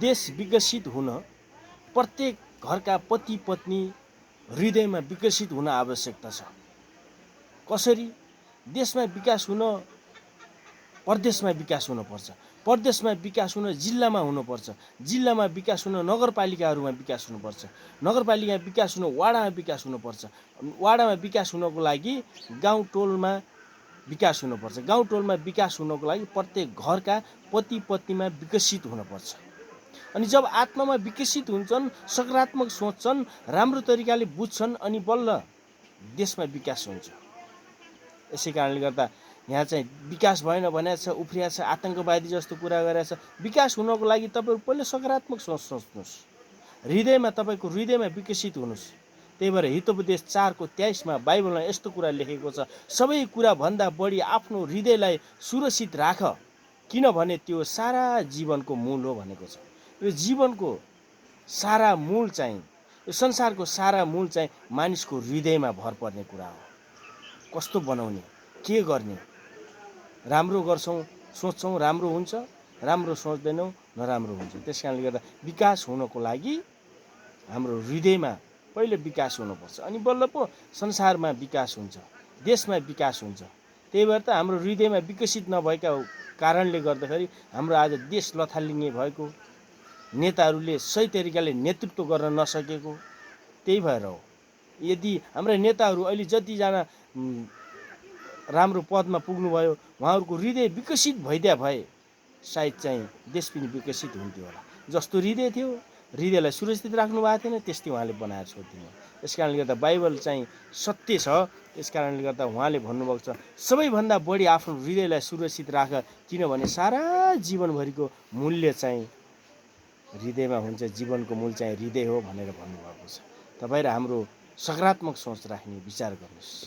देश विकसित हुन प्रत्येक घरका पति पत्नी हृदयमा विकसित हुन आवश्यकता छ। कसरी? देशमा विकास हुन प्रदेशमा विकास हुनुपर्छ, प्रदेशमा विकास हुन जिल्लामा हुनुपर्छ, जिल्लामा विकास हुन नगरपालिकाहरूमा विकास हुनुपर्छ, नगरपालिकामा विकास हुन वाडामा विकास हुनुपर्छ, वाडामा विकास हुनको लागि गाउँ टोलमा विकास हुनुपर्छ, गाउँ टोलमा विकास हुनको लागि प्रत्येक घरका पति पत्नीमा विकसित हुनुपर्छ। अनि जब आत्मामा विकसित हुन्छन्, सकारात्मक सोच्छन्, राम्रो तरिकाले बुझ्छन्, अनि बल्ल देशमा विकास हुन्छ। यसै कारणले गर्दा यहाँ चाहिँ विकास भएन भनेको छ, उफ्रिया छ, आतंकवादी जस्तो कुरा गरेको छ। विकास हुनको लागि तपाईहरु पहिले सकारात्मक सोच सोच्नुहोस्, हृदयमा तपाईको हृदयमा विकसित हुनुहोस्। त्यही भएर हितोपदेश 4:23 मा बाइबलमा यस्तो कुरा लेखेको छ, सबै कुरा भन्दा बढी आफ्नो हृदयलाई सुरक्षित राख, किनभने त्यो सारा जीवनको मूल हो भनेको छ। यो जीवनको सारा मूल चाहिँ, यो संसारको सारा मूल चाहिँ मानिसको हृदयमा भर पर्ने कुरा हो। कस्तो बनाउने, के गर्ने, राम्रो गर्छौं, सोच्छौं राम्रो हुन्छ, राम्रो सोच्दैनौं नराम्रो हुन्छ। त्यसकारणले गर्दा विकास हुनको लागि हाम्रो हृदयमा पहिले विकास हुनुपर्छ, अनि बल्ल पो संसारमा विकास हुन्छ, देशमा विकास हुन्छ। त्यही भएर त हाम्रो हृदयमा विकसित नभएका कारणले गर्दाखेरि हाम्रो आज देश लथालिङ्गे भएको, नेताहरूले सही तरिकाले नेतृत्व गर्न नसकेको त्यही भएर हो। यदि हाम्रा नेताहरू अहिले जतिजना राम्रो पदमा पुग्नुभयो, उहाँहरूको हृदय विकसित भइदिया भए सायद चाहिँ देश पनि विकसित हुन्थ्यो होला। जस्तो हृदय थियो, हृदयलाई सुरक्षित राख्नु भएको थिएन, त्यस्तै उहाँले बनाएर छोड्दिनु। यसकारणले गर्दा बाइबल चाहिँ सत्य छ। यसकारणले गर्दा उहाँले भन्नुभएको छ, सबैभन्दा बढी आफ्नो हृदयलाई सुरक्षित राख, किनभने सारा जीवनभरिको मूल्य चाहिँ हृदयमा हुन्छ, जीवनको मूल चाहिँ हृदय हो भनेर भन्नुभएको छ। तपाईहरु हाम्रो सकारात्मक सोच राख्ने विचार गर्नुहोस्।